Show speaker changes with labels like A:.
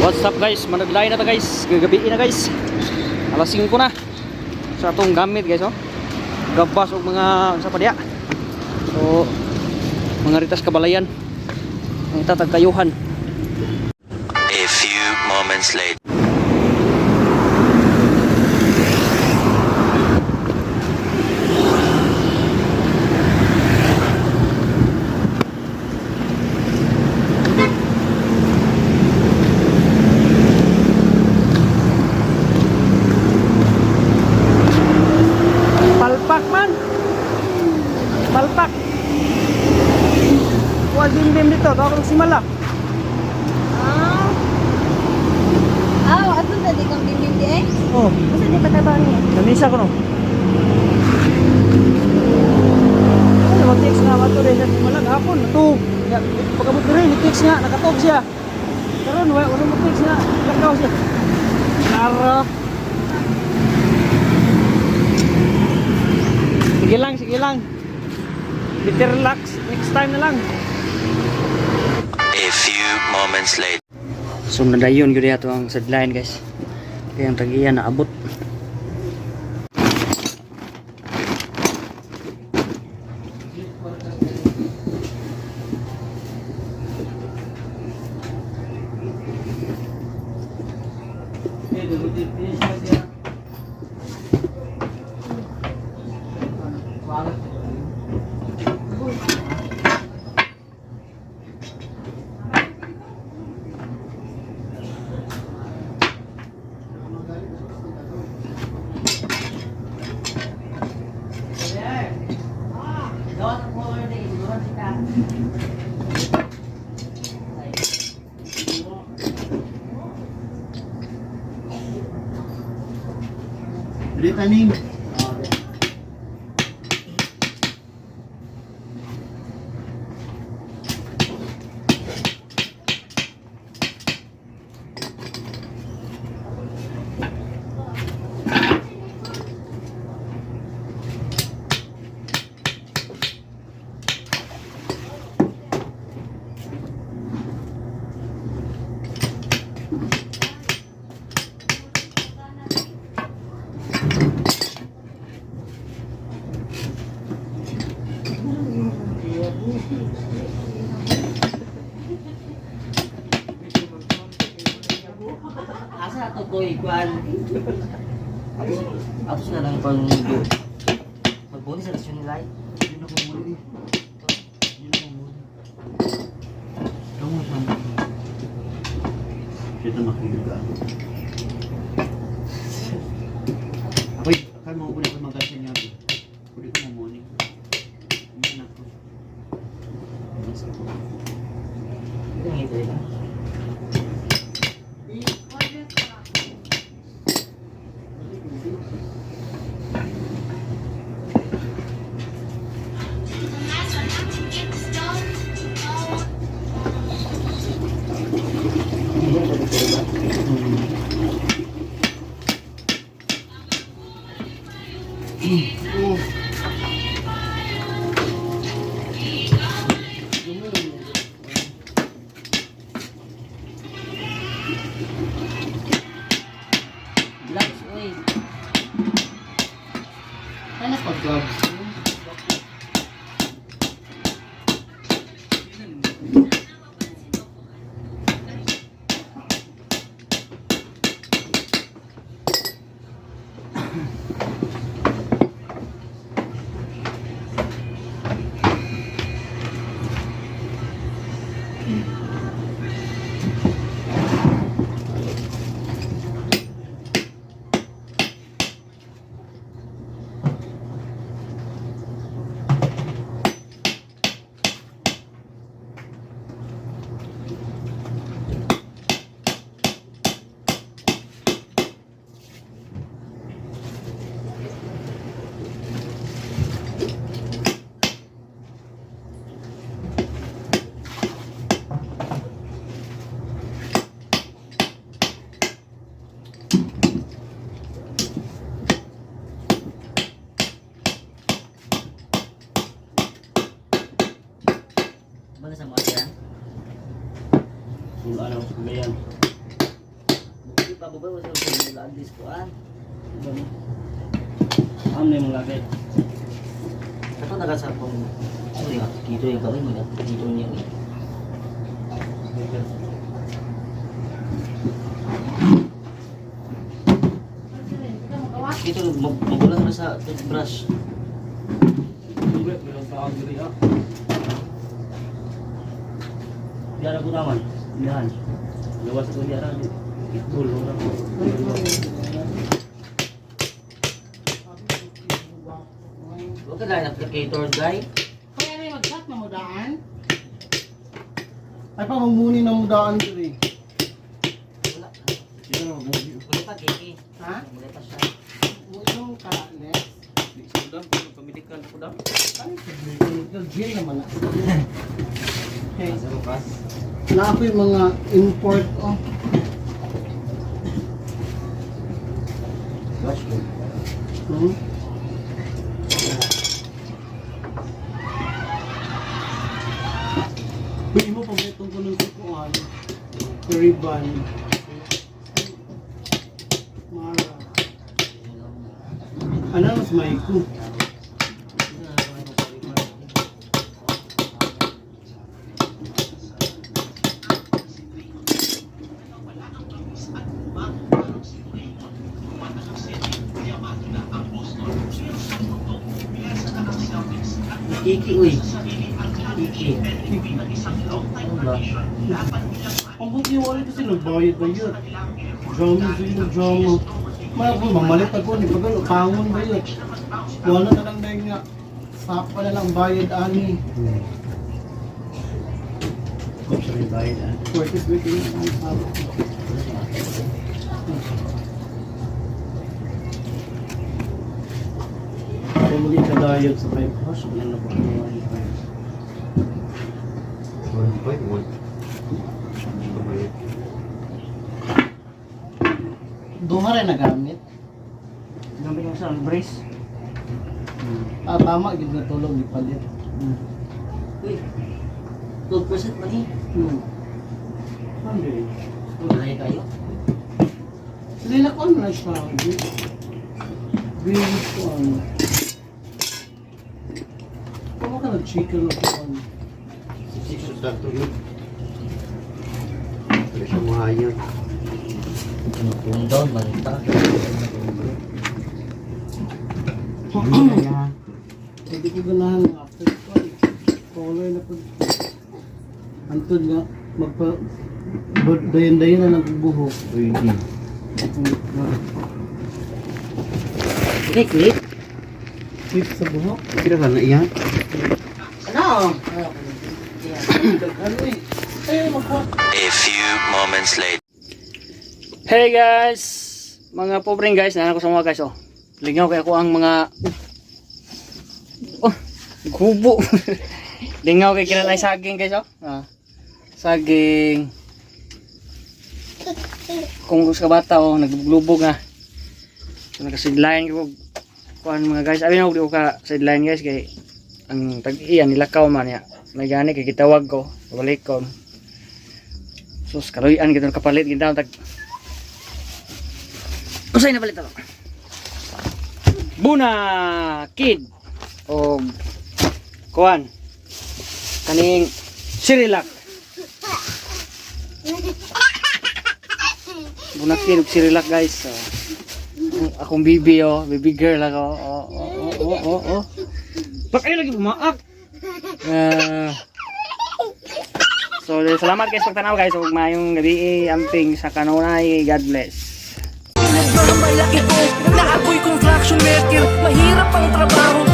A: What's up, guys? Manadlay na ta, guys. Gagabi na, guys. Alas 5 na. Sa atong gamit, guys, oh. Gabas og mga unsa pa diya. So mga ritas kabalayan. Ang itatag kayuhan.
B: A few moments later.
A: Palpak man. Palpak. Wa bim dito, tawag kong simala.
C: Ah. Ah, ato na di kang bimbing di eh.
A: Oh,
C: Basta di pa niya.
A: lamisa ko no. Ano, mag-text nga ato rin sa simala hapon to. Ya, pagabot diri ni text nga nakatog siya. Karon wa wala mo text nga, lakaw siya. Nara. Sige lang, sige lang. Bitter relax, next time na lang.
B: A few moments later.
A: So nadayon gyud ato ang sideline, guys. Kaya ang tagiya naabot.
D: Ritanim.
E: Asa ato ko ikuan? Ato na lang pang do. Magbuni sa rasyon nila.
D: Hindi na kumuli. Hindi na kumuli. Tungo sa Kita makinig ka. Ako'y, akay mo ko magasan niya. Pwede ko mamuni. Hindi na ako.
E: Ito ito. Gloves, uy. Ano pa gloves? Kababay ko sa lagis ko an.
A: Ano yung lagay?
E: Kato nagasapong. Sorry, dito yung gawin mo. Dito niya. Dito magulang na sa toothbrush.
A: Biara ko naman. Yan. Gawas ko biara. Itul ko
E: Huwag ka lang applicator, guy.
F: Kaya na mag-chat na mo daan.
G: Ay pa, mamuni na mo daan diri.
E: Wala. Wala pa, Kiki.
F: Ha?
E: Wala pa siya.
G: Mo yung ka, next.
A: Pamedical ko daw.
G: Ano sa gin naman na. Okay. Na ako yung mga import, oh.
E: Brush ko.
G: Uy, mo paboritong ko ng kukuan. Ribbon. Mara. Ano mas may ko?
E: Kiki, uy. Kiki. Ano ba?
G: Ang buti yung wallet kasi nagbayad ba yun? Drama sa iyo, drama. Mara ko, mamalit ako, ni Bagal, pangon ba yun? Wala na lang dahil nga. Sapa na lang bayad, ani. Purchase with yun, ang sapa. Kung maging kadayag sa 5 hash, wala na ba? 1.5.
B: 1.5.
G: Duha rin nagamit.
A: Gamit yung sa brace.
G: Ah, tama, gid na tulog, di palit.
E: Uy. 12% man eh.
G: Ano eh?
E: Wala kayo.
G: Sila ko na siya. Green ko ano. Kung ka nag-chicken o kung ano.
D: Pero siya mahayag.
E: Kung down, manta.
G: Hindi ko ganahan ng after ko. Color na po. Antod nga, magpa... Dayan-dayan na nagbuhok.
D: Pwede.
E: Okay, click.
G: Tip sa buhok.
D: Kira ka na iyan?
E: Ano?
G: Ano eh? Eh, magpa...
B: A few moments later.
A: Hey guys! Mga pobreng guys, nana ko sa mga guys oh. Lingaw kay ako ang mga oh, gubo. Lingaw kay kinalay saging guys oh. Ah, saging. Kung sa bata oh, naglublubog na. So naka-sideline ko kuan mga guys. Abi na og di ko ka sideline guys kay ang tag-iya nilakaw man niya. May gani kay gitawag ko, balik ko. Sus, kaluyan gid kapalit gid tag. Usay na palit ako. Buna Kid o kuan kaning Sirilak. Buna Kid ug Sirilak guys. So, akong bibi oh, baby girl ako. Oh. Bak ay lagi bumaak. Ah. So, salamat guys pagtanaw guys ug maayong gabi amping sa kanunay. God bless.
H: Nagmamalaki ko na ako'y construction worker. Mahirap ang trabaho.